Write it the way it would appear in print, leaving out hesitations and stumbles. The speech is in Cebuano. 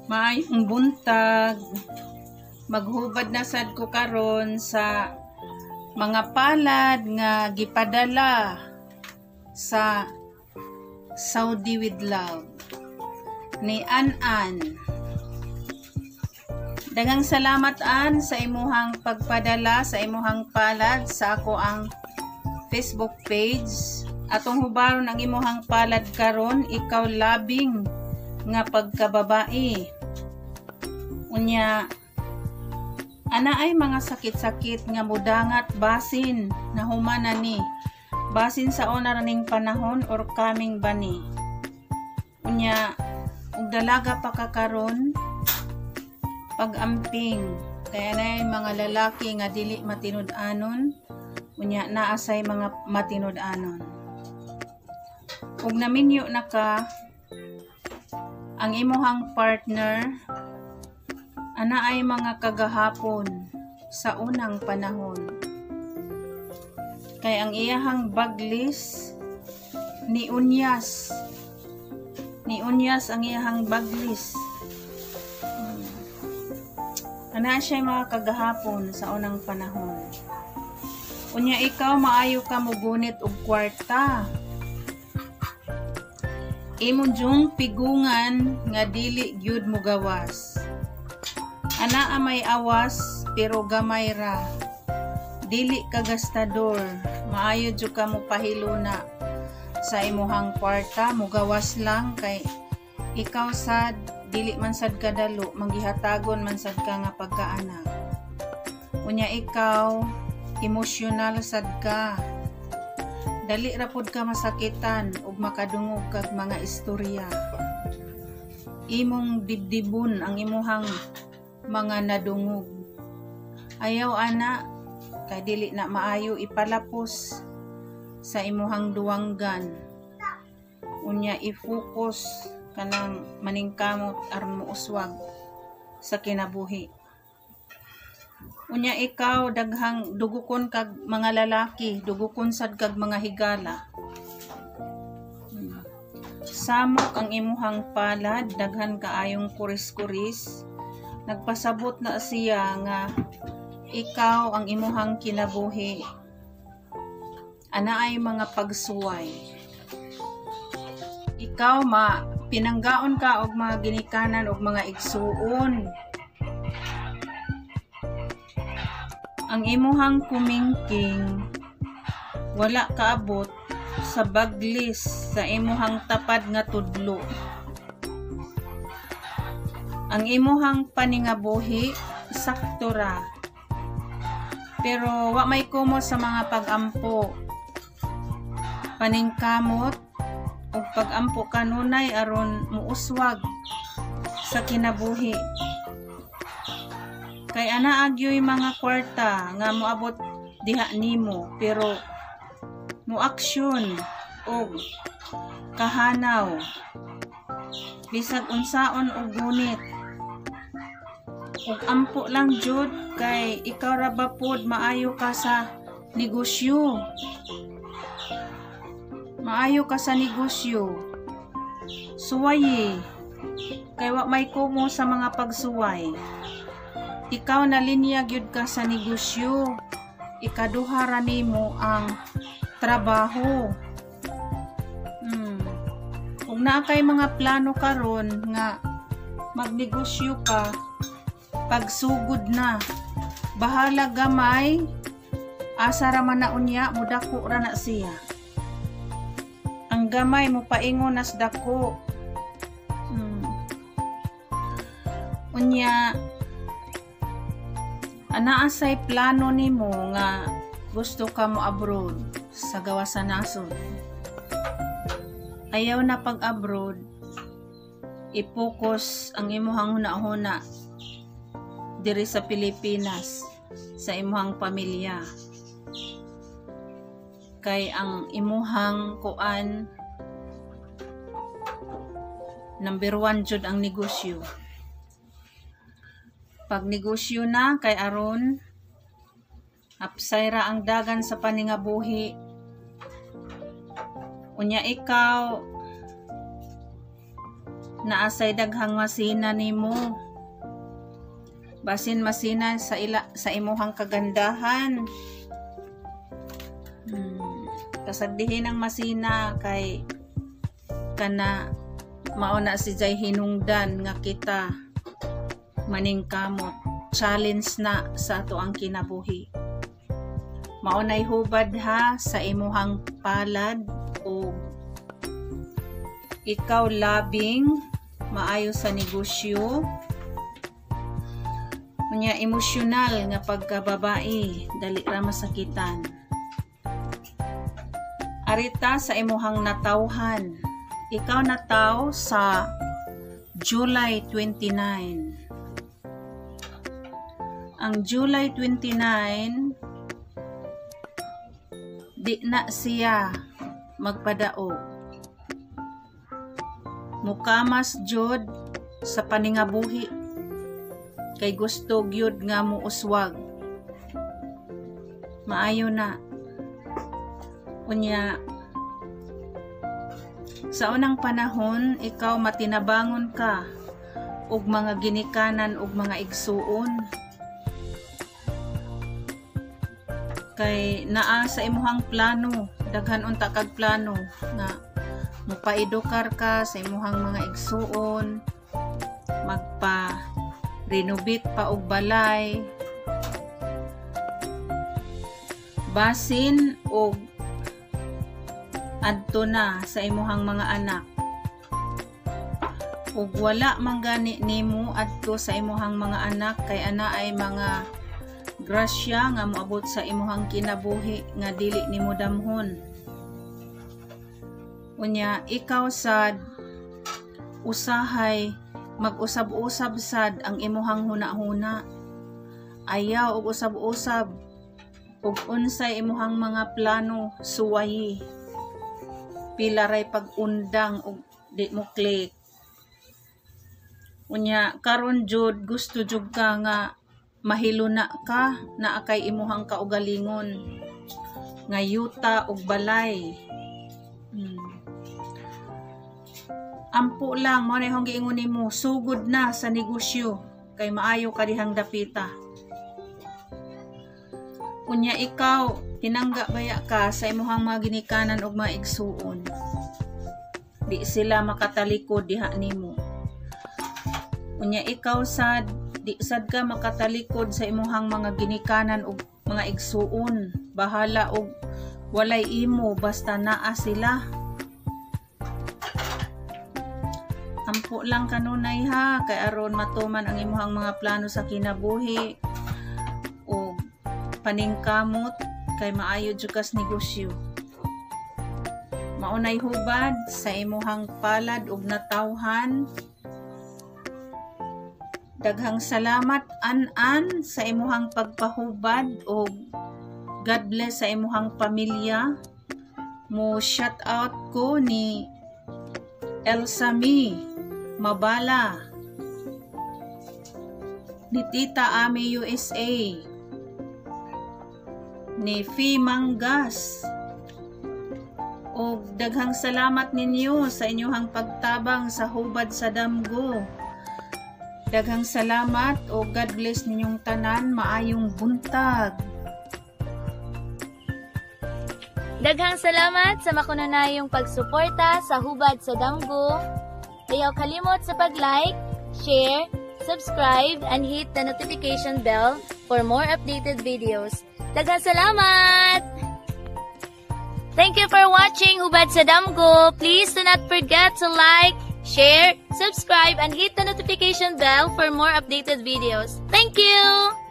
Maayong buntag. Maghubad na sad ko karon sa mga palad nga gipadala sa Saudi with Love ni An-An. Daghang salamat, An, sa imuhang pagpadala sa imuhang palad sa ako ang Facebook page. Atong hubaron ang imuhang palad karon. Ikaw labing nga pagkababae. Unya ana ay mga sakit-sakit nga mudangat, basin nahuman na ni. Basin sa una ra ning panahon or coming ba ni. Unya ug dalaga pa ka karon, pag-amping kaya na mga lalaki nga dili matinud-anon, unya naa say mga matinud-anon. Ug naminyo na ka, ang imuhang partner ana ay mga kagahapon sa unang panahon. Kay ang iyahang baglis ni unyas. Ni unyas ang iyahang baglis. Ana siya mga kagahapon sa unang panahon. Unya ikaw, maayo ka mogunit og kwarta. Imo jung pigungan nga dili gyud mogawas. Ana may awas pero gamay ra. Dili ka gastador, maayo jud ka mo pahiluna sa imuhang kwarta, mugawas lang kay ikaw sad dili man sad kadalo, manggihatagon man sad ka nga pagkaanak. Unya ikaw, emosyonal sad ka. Dali ra pod ka masakitan ug makadungog kag mga istorya. Imong dibdibon ang imuhang mga nadungog. Ayaw ana kay dili na maayo ipalapos sa imuhang duwanggan. Unya i-focus kanang maningkamot aron mouswag sa kinabuhi. Unya ikaw, daghang dugukon kag mga lalaki, dugukon sad kag mga higala. Samok ang imuhang palad, daghan kaayong kuris-kuris. Nagpasabot na siya nga ikaw, ang imuhang kinabuhi ana ay mga pagsuway. Ikaw, ma pinanggaon ka og mga ginikanan og mga igsuon. Ang imuhang kumingking wala kaabot sa baglis sa imuhang tapad nga tudlo. Ang imuhang paningabuhi sakto ra. Pero wa may kumo sa mga pag-ampo. Paningkamot ug pag-ampo kanunay aron muuswag sa kinabuhi. Kay ana agyoy mga kwarta nga moabot diha nimo, pero mo-aksyon og kahanaw bisag unsaon og gunit ug ampo lang jud, kay ikaw ra ba pod maayo ka sa negosyo. Maayo ka sa negosyo. Suwayi kay wa may kumo sa mga pagsuway. Ikaw, na linya gyud ka sa negosyo. Ikaduha ra nimo ang trabaho. Ug naa kay mga plano karon nga magnegosyo ka, pagsugod na. Bahala gamay, asa ra man na unya, mudako ra na siya. Ang gamay mo paingon nas dako. Unya anaa say plano nimo nga gusto ka mo abroad sa gawas sa nasod. Ayaw na pag abroad, i-focus ang imuhang hunahuna diri sa Pilipinas sa imuhang pamilya. Kay ang imuhang kuan, number 1 jud ang negosyo. Pag negosyo na kay aron hapsay ra ang dagan sa paningabuhi. Unya ikaw, Naa say daghang masina nimo. Basin masina sa ila sa imuhang kagandahan. Kasagdihin ang masina kay kana mao na si jay hinungdan nga kita maningkamot. Challenge na sa ato ang kinabuhi. Mao nay hubad ha sa imuhang palad o ikaw labing maayo sa negosyo. Unya, emosyonal nga pagkababae, dali ra masakitan. Arita sa imuhang natawhan. Ikaw nataw sa July 29. Ang July 29, di na siya magpadaog. Mukamas jud sa paningabuhi kay gusto gyud nga muuswag. Maayo na. Unya, sa unang panahon, ikaw matinabangon ka og mga ginikanan og mga igsuon. Kay naa sa imuhang plano, daghan unta kag plano nga mopaedukar ka sa imuhang mga igsuon, magpa renovate pa og balay, basin og adto na sa imuhang mga anak. Ug wala man gani nimo adto sa imuhang mga anak kay ana ay mga grasya nga moabot sa imuhang kinabuhi nga dili nimo damhon. Unya, ikaw sad usahay mag-usab-usab sad ang imuhang huna-huna. Ayaw og usab-usab ug unsay imuhang mga plano suwayi. Pila ray pag-undang og di mo click. Unya, karon jud gusto jud ka nga mahiluna ka, naa kay imuhang kaugalingon nga yuta og balay. Ampo lang, mao na imong giingon nimo, sugod na sa negosyo kay maayo ka dihang dapita. Unya, ikaw tinangga baya ka sa imuhang mga ginikanan og mga igsuon. Di sila makatalikod diha nimo. Unya, ikaw sad di sad ka makatalikod sa imuhang mga ginikanan og mga igsuon. Bahala og walay imo basta naa sila. Ampo lang kanunay ha kay aron matuman ang imuhang mga plano sa kinabuhi og paningkamot kay maayo jud kas negosyo. Maunay hubad sa imuhang palad og natawhan. Daghang salamat an-an sa imuhang pagpahubad og God bless sa imuhang pamilya. Mo shout out ko ni Elsa Mi Mabala, ni Tita Ami USA, ni Fee Manggas. Og daghang salamat ninyo sa inyuhang pagtabang sa hubad sa damgo. Daghang salamat o God bless ninyong tanan, maayong buntag. Daghang salamat sa makununayong pagsuporta sa Hubad sa Damgo. Ayaw kalimot sa pag-like, share, subscribe, and hit the notification bell for more updated videos. Daghang salamat! Thank you for watching Hubad sa Damgo. Please do not forget to like, share, subscribe, and hit the notification bell for more updated videos. Thank you!